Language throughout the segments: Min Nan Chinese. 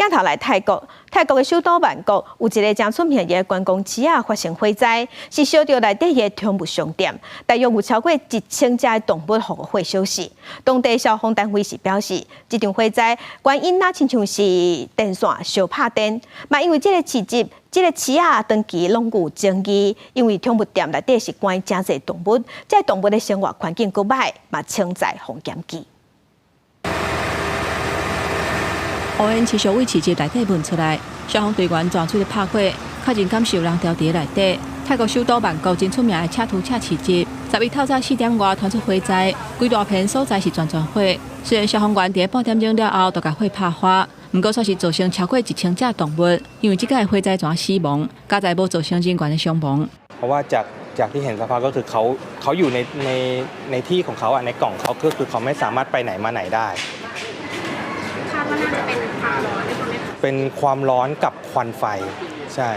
鏡頭來泰國，泰國的首都曼谷有一个誠出名的觀光市仔發生火災，是燒著內底的寵物商店，大約有超過1000隻的動物予火燒死。當地消防單位是表示，這場火災原因若親像是電線相拍電，嘛因為這个市集，這个市仔長期攏有爭議，因為寵物店內底是關誠濟動物，這動物的生活環境閣䆀，嘛潛在予嫌棄。烏煙持續對市集內底噴出來，消防隊員全出來拍火，確認敢是有人牢佇內底。泰國首都曼谷真出名的車圖車市集，11透早4點外傳出火災，規大片所在是全全火。雖然消防員佇半點鐘了後就共火拍花，毋過卻是造成超過1000隻動物，因為這擺火災怎死亡，佳哉無造成人員的傷亡。 เพราะว่าจากจากที่เห็นสภาพก็คือเขาเขาอยู่ในในในที่ของเขาอ่ะในกล่องเขาก็คือเขาไม่สามารถไปไหนมาไหนได้ คาดว่าน่าจะเป็นความร้อนด้วยไหมคะ เป็นความร้อนกับควันไฟใช่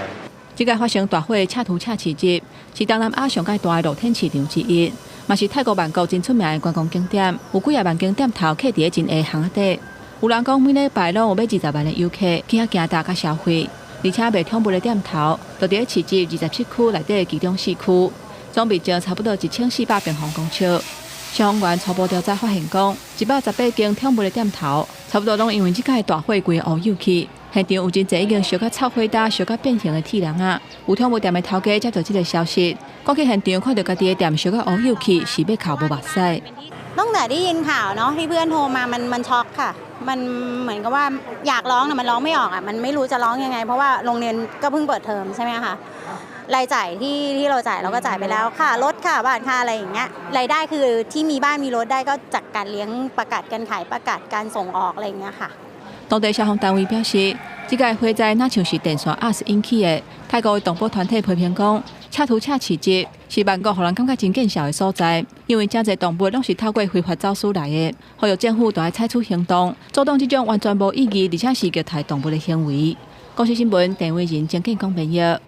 這擺發生大火的車圖車市集，是東南亞上蓋大的露天市場之一，嘛是泰國曼谷真出名的觀光景點。有幾仔萬間店頭徛佇咧真下巷仔底，有人講每禮拜攏有欲20萬的遊客去遐行搭佮消費，而且賣寵物的店頭，就佇咧市集27區內底的其中四區，總面積差不多1400平方公尺。消防員初步調查發現，講118間寵物的店頭，差不多攏因為這擺大火規個烏有去。現場有真濟已經燒甲臭火焦、燒甲變形的鐵籠仔。有寵物店的頭家接到這个消息，趕去現場看著家己的店燒甲烏有去，是欲哭無目屎。 ตั้งแต่ได้ยินข่าวเนาะที่เพื่อนโทรมามันมันช็อกค่ะ มันเหมือนกับว่าอยากร้องแต่มันร้องไม่ออกอ่ะมันไม่รู้จะร้องยังไง เพราะว่าโรงเรียนก็เพิ่งเปิดเทอมใช่ไหมคะรายจ่ายที่ที่เราจ่ายเราก็จ่ายไปแล้วค่ารถค่าบ้านค่าอะไรอย่างเงี้ยรายได้คือที่มีบ้านมีรถได้ก็จากการเลี้ยงปลากัดการขายปลากัดการส่งออกอะไรอย่างเงี้ยค่ะ 當地消防單位表示，這擺火災若像是電線壓死引起的。泰國的動保團體批評講，車圖車市集是曼谷予人感覺真見笑的所在，因為誠濟動物攏是透過非法走私來的，呼籲政府著愛採取行動，阻擋這種完全無意義而且是虐待動物的行為。公視新聞，鄭偉仁、鄭建講編譯。